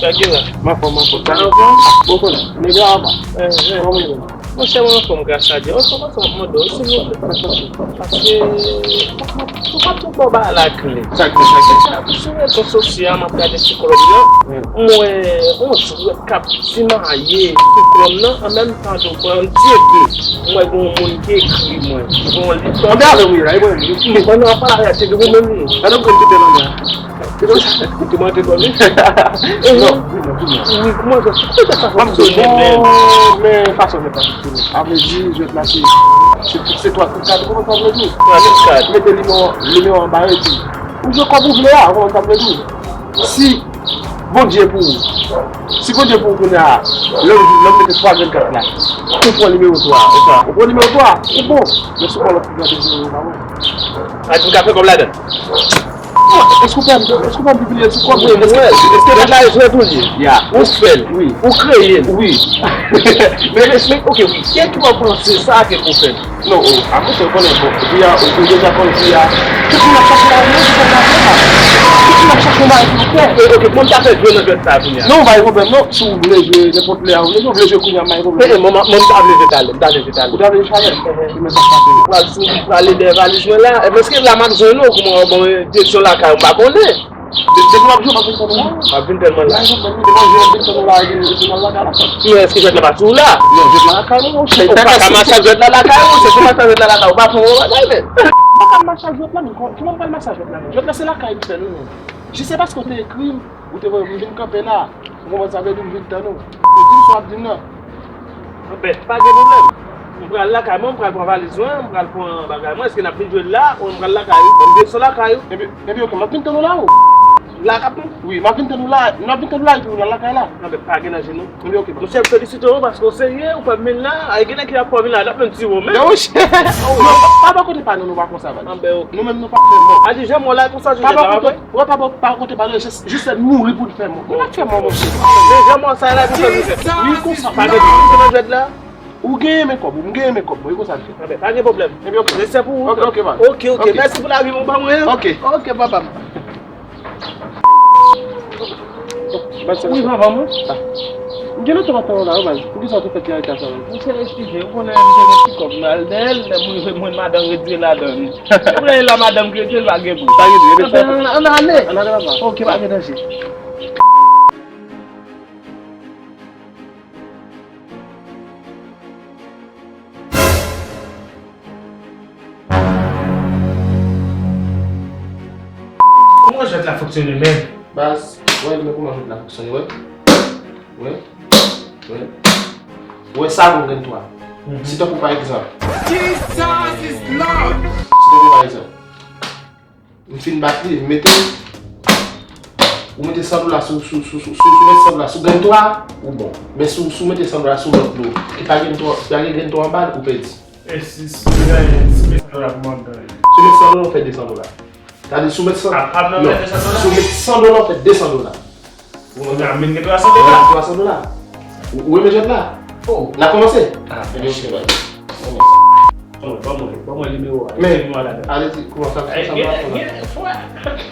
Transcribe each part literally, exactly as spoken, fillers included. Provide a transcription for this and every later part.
Sa gen la? M anfòm, m anfòm. Sa anfòm? Bon, konnen. Nèg la anba. Eh, eh. Kòman w ye? Monchè, mwen anfòm, gras a Dye. Anfòm, anfòm, mande w, silvouplè. Paske, ou pa twò ba lakle. Sa gen, sa gen. Sou rezo sosyo a, m ap gade siklòn nan. Wi. M wè yon dwèt k ap simaye siklòn nan, an menm tan tou, pran ti ede. M wè gen yon moun ki ekri mwen. Gen yon li. Anbe avè m, wi, la, e mwen, wi. Mwen nan pale avè ti ede, ou menm, wi. Gade m konn kite nan mwen. Ou mande kòb li? Non, di mwen, di mwen. Wi, kòman sa, kòman sa fonksyone menm? Men fason jwèt la fonksyone. A vle di, jwèt la se, se, se twa tout kat, kòman sa vle di? Twa tout kat. Mete nimewo, nimewo anba, epi ou jwe kòb ou vle a, kòman sa vle di? Si Bondye pou ou, si Bondye pou ou kounye a, lè w, lè w mete twa grenn kat la, ou pran nimewo twa, ou pran nimewo twa, ou bon. Men si w pran lòt kat, ou pa bon. A, ou ka fè kòb ladan? Èske w pè m, èske w pè m pibliye sou kòb? Wi, mwen wè l. Èske jwèt la e jwèt ou li ye? Ya. Ou fè l? Wi. Ou kreye l? Wi. Men, men, men, oke, wi. Kiyès ki w ap panse sa ke pou fè l? Non, o, a monchè, ou konnen, bon, epi a, ou, ou deja konn di a, tout moun ap chache lavi, tout moun ap chache lavi, tout moun ap chache yon bagay pou yo fè. E, oke, kòman m ta fè jwe nan jwèt sa a kounye a? Non, pa gen pwoblèm, non. Si w vle jwe nenpòt lè a, ou vle jwe, ou vle jwe kounye a, pa gen pwoblèm. E, e, mwen, mwen, m ta vle jwe talè, m ta vle jwe talè. Ou ta vle jwe talè? Ehe. Ki men sa k pase? M pral sou, m prale dèyè valiz mwen la. E, men èske la m ap jwenn ou, kòman, bon, direksyon lakay ou, m pa konnen. De-, depi w ap jwe, m ap vin tann ou la. M ap vin tèlman la. Depi w ap jwe, m ap vin tann ou la, epi, epi n al lakay la. Men èske jwèt la pa sou ou la? Non, jwèt la lakay mwen, monchè. Ou pa ka mache ak jwèt la lakay ou, se pou mache ak jwèt la lakay ou, pa fè yon bagay, men. M pa ka mache ak jwèt la, men kò-, kòman m pral mache ak jwèt la, men? Jwèt la se lakay m sèl, wi, men. Jis se paske w te ekri m, ou te voye m vin kanpe la. Ou konprann sa vle di m vin tann ou. Ou di m sa w ap di m nan. Anben, pa gen pwoblèm. M pral lakay mwen, m pral pran valiz mwen, m pral pran bagay mwen. Èske n ap vin jwe la, ou m pral lakay ou? Bon, m desann lakay ou. Epi, epi, oke, m ap vin tann ou la, ou. La k ap tann? Wi, m ap vin tann ou la. M ap vin tann ou la, epi ou nan lakay la. Anben, pa gen danje, non. Epi, oke, baz. Monchè, m felisite w paske w serye, ou fè m vin la. Ay, gen nèg ki ap fè w vin la, l ap menm tiye w menm. Non, monchè. Non, pa bò kote pa nou, nou pa konsa, baz. Anben, oke. Nou menm, nou p ap fè mò. A di, jan mò la, konsa, jan la, pa vre? Wè, pa bò, pa kote pa nou, jis, jis fè mouri pou n fè mò. Nou p ap fè mò, monchè. Men jan mò sa la, konsa nou fè. Wi, konsa. Pa gen pwoblèm nan jwèt la. Ou genyen men kòb ou, m genyen men kòb mwen, e konsa l fèt. Anben, pa gen pwoblèm. Ebyen, oke. Respè pou ou. Oke, oke, baz. Oke, oke. Oke. Mèsi pou lavi w ban mwen, an. Oke. Oke, papa m. Wi, papa mwen. M gen lontan m ap tann ou la, wi, baz. Poukisa w te fè ti arete sa menm? Monchè, eskize, ou konnen m te gen ti kòb, m al dèyè l, lè m rive mwen, madanm retire ladan l. Ou konnen la madanm k retire l, pa gen bri. Pa gen bri, ebyen, ann, ann ale. Ann ale, papa. Oke, pa gen danje. Kòman jwèt la fonksyone menm? Baz, wè, men kòman jwèt la fonksyone, wè. Wè. Wè. Wè sa, bon, gen twa. Mhm. Si tankou pa egzanp. Jesus is Lord! Si tankou pa egzanp. M fin bat li, m mete l. Ou mete san dola sou, sou, sou, sou, sou, sou mete san dola sou grenn twa, ou bon. Men si w, si w mete san dola sou lòt dlo, ki pa gen twa, pa gen grenn twa anba l, ou pèdi. E si, si m genyen, si m mete san dola pou mwen, m genyen. Si w mete san dola, ou fè de san dola. Sa di, si w mete san, a, a, non, non, fè de san dola? Si w mete san dola, ou fè de san dola. Ou konprann? Ou vin gen twa san dola. Ou vin gen twa san dola. Ou, ou renmen jwèt la? Oh. N a kòmanse? Ah, ebyen, ok, baz. Ban mwen, ban mwen, ban mwen nimewo a. Men, nimewo a ladan. Ale di, kòman sa, sa, sa va fè la?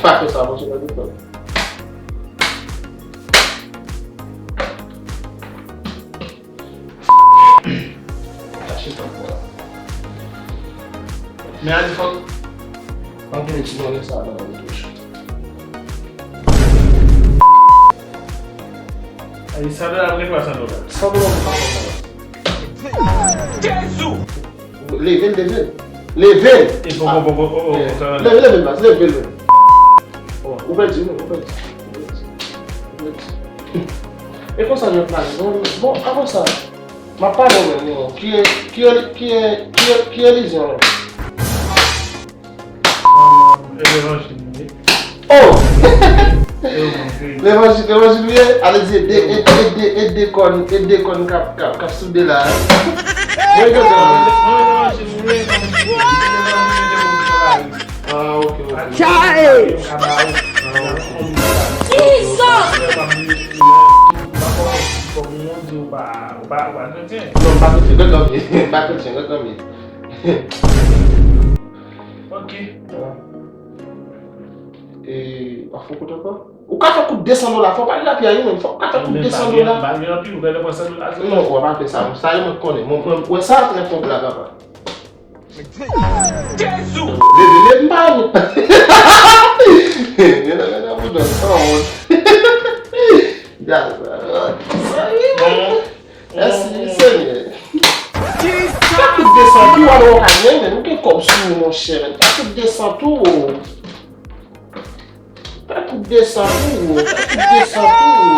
Pa fè sa, monchè, pa fè sa. Chache tan pou la. Men a di fòk. Ann gen ti mwayen sa nan retouch. Ay, san dola, mwen gen twa san dola. San dola, mwen pa konn sa. Jezi! Leve l, leve l. Leve l! E poko, poko, oh, oh, oh, sa. Leve, leve l, baz, leve l, leve l. Oh. Ou pèdi, ou pèdi. Ou pèdi. Ou pèdi. E konsa, jwèt la, bon, bon, a konsa. M ap pale w menm, non. Ki, ki, ki, ki, ki relijyon w? E levanjil m ye. Oh! Levanjil, levanjil m ye. Ale di, e, e, e, e, e dekòn, e dekòn k ap, k ap, k ap soude la. Mwen, levanjil m ye. Ah, ok, ok. Chai! Jesus! Non, m pa kretyen, grann kòm ye. M pa kretyen, grann kòm ye. Ok. E, w ap fè kout ankò? Ou ka fè kout de san dola, fò w pale lapyay wi, men fò w ka fè kout de san dola. Mwen pa gen anpil, ou genlè pran san dola tou. Non, w ap fè sa, sa yo mwen konnen. Mwen, mwen, wè sa trè kòb la, papa. Jezi! Leve, leve, m pa nou. Gen nan, gen nan, pou dòt, sa wont. Gaz, sa, wi, wi. Mèsi, Senyè. Fè kout de san tou, alò, w ka gen, men nou gen kòb sou nou, monchè. Fè kout de san tou. Fè kout de san tou, fè kout de san tou.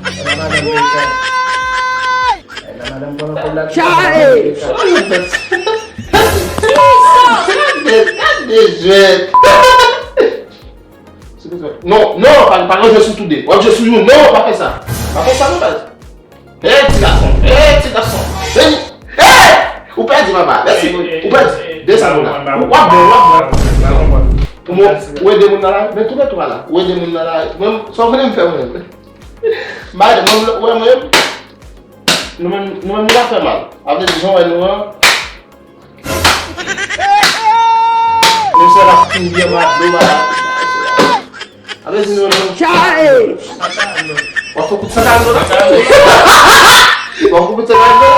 Ala madanm deja. Ala madanm pran kòb la. Chae! Gade, gade jwèt. Non, non, pa, pa jwe sou toude. W ap jwe sou youn. Non, pa fè sa. Pa fè sa, non, baz. Hey, ti gason! Hey, ti gason! Hey! Hey! Ou pèdi, papa. Mèsi, ou pèdi. De san dola. W ap bon, w ap bon. Ou ede moun nan la, men tounen tou la. Ou ede moun nan la. Mwen, sa w vle m fè mwen menm? Mwen, mwen, mwen, nou menm, nou menm, nou pa fè mal. Avle di, jan wè nou an. Nou se la kouri anba dlo ba. Avle di nou menm. Chae! W ap fè kout santalon la. W ap fè kout santalon la.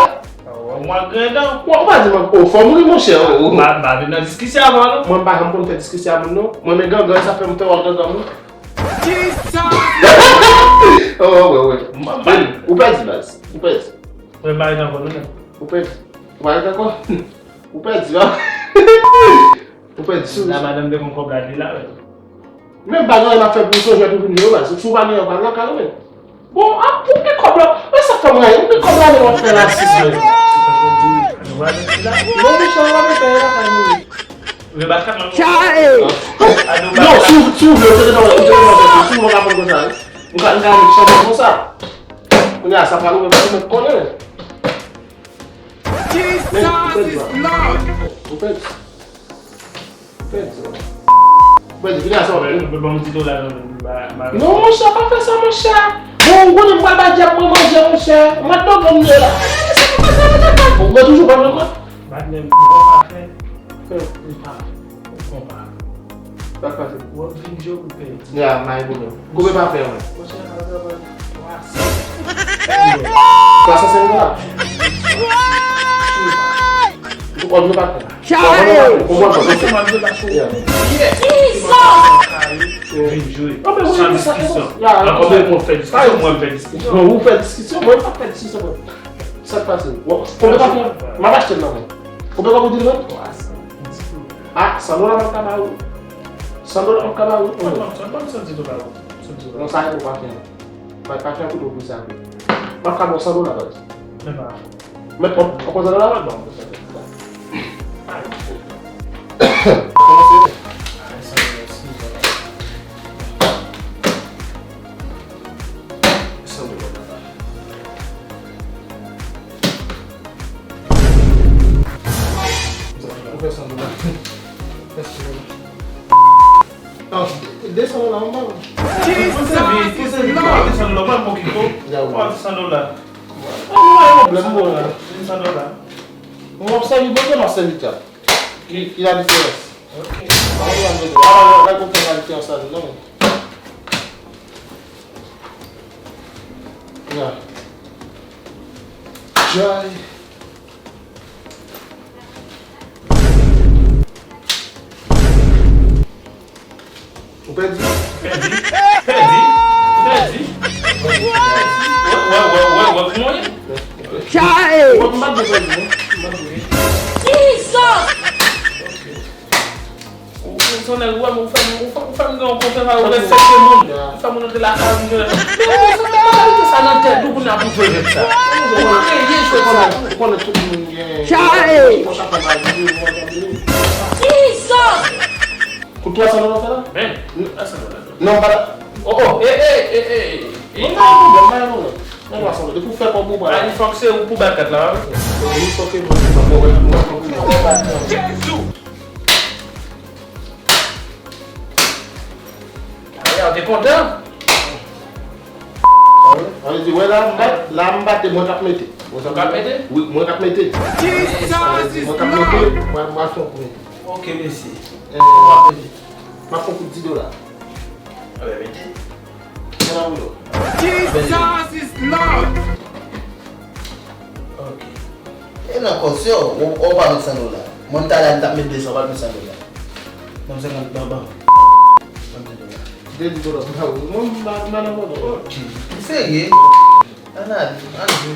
Mwen grenn. Ou pa di mwen, o, fò m ri, monchè, o. M pa, m pa vin nan diskisyon avè w, non. Mwen pa janm konn fè diskisyon ak moun, non. Mwen, men gangan, sa fè m fè w ak gangan, non. Oh, wè, wè. Ou pèdi, baz. Ou pèdi. Mwen pa ret ankò, non. Ou pèdi. Ou pa ret ankò? Ou pèdi, la. Ou pèdi sou. La madanm te konn kòb la, li la, wè. Men bagay m ap fè pou sonjè tou vin yo, baz. Si w pa gen anpil lakay ou, men. Bon, ap pou gen kòb la. Mwen sa fè mwen, ou gen kòb la, men w ap fè rasis, men. Non, men chan w ap fè lakay nou. Chae! Non, si w, si w vle, ou te gentan wè, ou te gentan wè, si w vle, w ka pran konsa, wi. M ka, m ka met chan konsa. Kounye a, sa pral ouvè, paske mwen konnen. Men, ou pèdi, baz. Ou pèdi. Ou pèdi, baz. Ou pèdi, vini a sa, ou pèdi. Ou pè ban m ti dola, non, ba, ba. Non, monchè, pa fè sa, monchè. Bon, ou konnen m pral ba dyab mwen manje, monchè. Mwen t nan granm ye la. Ou wè toujou pa nan mwen. Bat men, ou pa fè. Ou pa. Ou konpa. Sa k pase? W ap vin jwe pou pèdi. Ya, may pwoblèm. Konbyen pa fè, mwen? Monchè, pa travay. Twa san. Twa san senk dola? Ou konn nou pa fè. Chae! Ou konn nou pa fè. Vin jwe. San diskisyon. Ankò mwen fè diskisyon, mwen fè diskisyon. Non, ou fè diskisyon, mwen pa fè diskisyon, mwen. Sa k pase? Konbyen pa fè? M ap achte l nan men. Konbyen kòb ou di l vann? Twa san. Ah, san dola m ap ka ba ou. San dola m ap ka ba ou. Ban m, ban m san dola. Non, sa e pou pa fè. Pa, pa fè kout ou pou sa. M ap ka ba w san dola, baz. Men pa. Mèt, on, on konsa la, la, bon. Kòmanse. Ou fè san dola. Fè san dola. Non, de san dola, mwen pa. Pou sèvi, pou sèvi, pou sèvi, pou sèvi, pou sèvi, pou sèvi, pou sèvi, pou sèvi, Mwen gen pwoblèm, mwen. Mwen ap sèvi Bondye, m ap sèvi dyab. Ki, ki la diferans? Ok. Mwen gen pwoblèm, mwen gen pwoblèm. Ala, la, la, la, la diferans la, non. Ya. Jay. Ou pèdi? Pèdi. Pèdi. Pèdi. Wè, wè, wè, wè, wè kouman w ye. Chae! Wè, m pa t dwe pèdi, non. M pa t dwe. Jesus! Ou, ou, Sonèl, ou wè m, ou fè m, ou fè, ou fè m gen yon konfyans avè w, ou fè sèke moun. Ou fè moun antre lakay ou, Sonèl. Men ou, Sonèl, mentalite sa nan tèt ou, kounye a pou jwe jwèt sa. Ou kreye jwèt sa. Ou konnen tout moun gen. Chae! Konsa pa mal, ou, ou, ou, ou. Jesus! Pou twa san dola w fè la? Men, twa san dola. Non, pa la. Oh, oh, eh, eh, eh, eh, eh. Non, pa gen pwoblèm, pa gen pwoblèm. Men twa san dola. Depi w fè kòb ou pa la. Ani, fòk se ou pou bat kat la, wi. Wi, fòk se mwen pou bat. Jezi! Aya, w te kontan? Sa vle di, wè la, m bat, la, m bat, mwen k ap mete. Ou k ap mete? Wi, mwen k ap mete. Sa vle di, mwen k ap mete, mwen, mwen fè yon premye. Ok, mesi. Eh, m ap fè yon kout di dola. Anben, mete. Mwen nan woulo. Jesus is Lord! Ok. E nan kòs yo, ou, ou pa met san dola. Mwen, talè a, m t ap met de san, ou pa met san dola. Ban m senkant, ban, ban. Ban m de dola. De dola pou sa, wi. Mwen, m pa, m pa nan pwoblèm. Ok. Ou serye? Ann ale, ann jwe.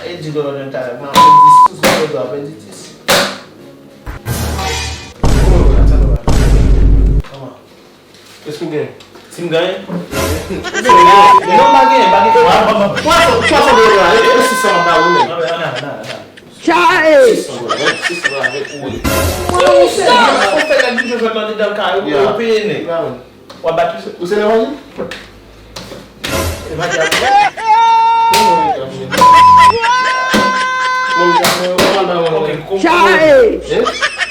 E di dola nan talè, m ap pèdi dis, sou sa dola, pèdi dis. Oh, sa dola. Kòman? Èske w genyen? Si m genyen? Non, m pa genyen, m pa genyen. Twa san, twa san dola, e, e sis san m ap ba ou, men. Ann ale, ann ale, ann ale. Chae! Sis san dola, sis san dola avèk ou, wi. Mwen, ou serye, ou fè nèg vin jwe jwèt lan dedan kay ou, ou peye nèg. W ap bat misye? Ou se levanjil? Evanjil ap fini. Mwen, mwen, mwen, mwen, mwen, mwen, mwen. Ok, kou-, Chae! Eh?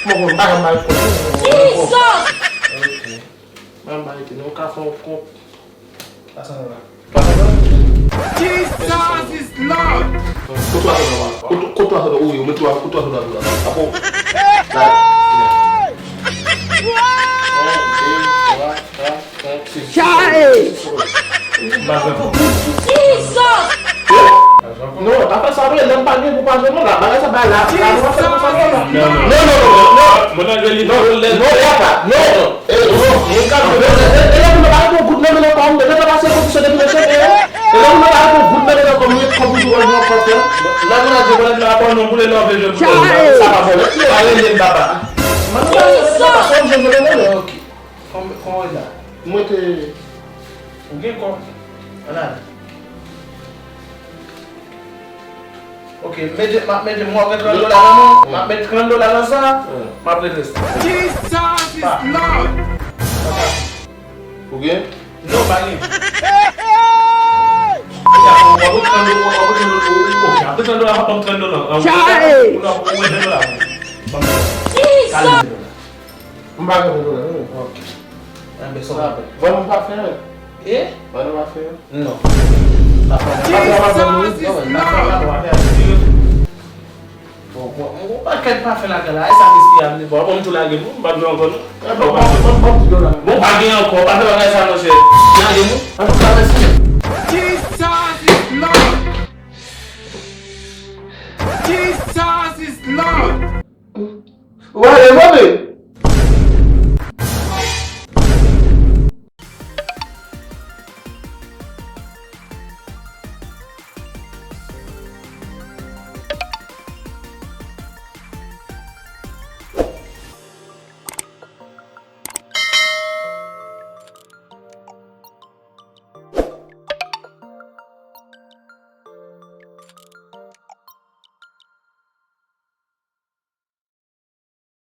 Mwen, mwen, mwen, mwen, mwen, mwen. Jesus! Ok. Mwen, mwen, mwen, mwen, ou ka fè yon kont. Pase anba. Jesus is Lord! Kote w ap fè la? Kote, kote w ap fè la? Wi, ou met twa, kote w ap fè la? Apo. La. Yon, de, twa, kat, senk, sis. Chae! Jesus! Non, pa fè sa vre, lè m pa gen pou pa jwe non, la, bagay sa, bagay la, la, nou pa fè konsa non, non. Non, non, non, non, non. Mwen nan jwe li non, non, non, papa, non, non. E, non, mwen ka jwe. E, e, e, lè moun nan pa ret yon goud nan men nan kò m, depi lè pase konplisyon depi nan cheve, e. E lè moun nan pa ret yon goud nan men nan kò m, li ret konplisyon wè jwe ankò, frè. Lè moun nan jwe, mwen nan rapò non, boule lè w vle jwe pou sa pa vòlè. Pa rele m papa. Mwen nan pa jwe, mwen nan pa jwe, mwen nan jwe. Ok. Kòm, kòm w la? Mwen te. Ou gen kò. Ann ale. Ok, mete, m ap mete, mwen gen trant dola nan men, m ap mete trant dola nan sa, m ap ret reste. Jesus is Lord! Ou gen? Non, pa gen. Ou ap pran trant dola, ou ap pran trant dola, ou ap pran trant dola. Chae! Ou ap pran ven dola. Ban m ven dola. M pa gen ven dola, non. Ok. Enben, sa w ap fè? Ban nou pa fè. E? Ban nou pa fè. Non. Pa fè. Jesus is Lord! Bon, bon, mwen gen yon pakèt pafen lakay la, e sa m espere ap bon, bon, m tou lage pou, m p ap jwe ankò non. E bon, bon, bon, bon, ti dola. Bon, pa gen ankò, pa fè bagay sa, monchè. Lage nou. Antouka, mèsi. Jesus is Lord! Jesus is Lord! Ou ale, mande.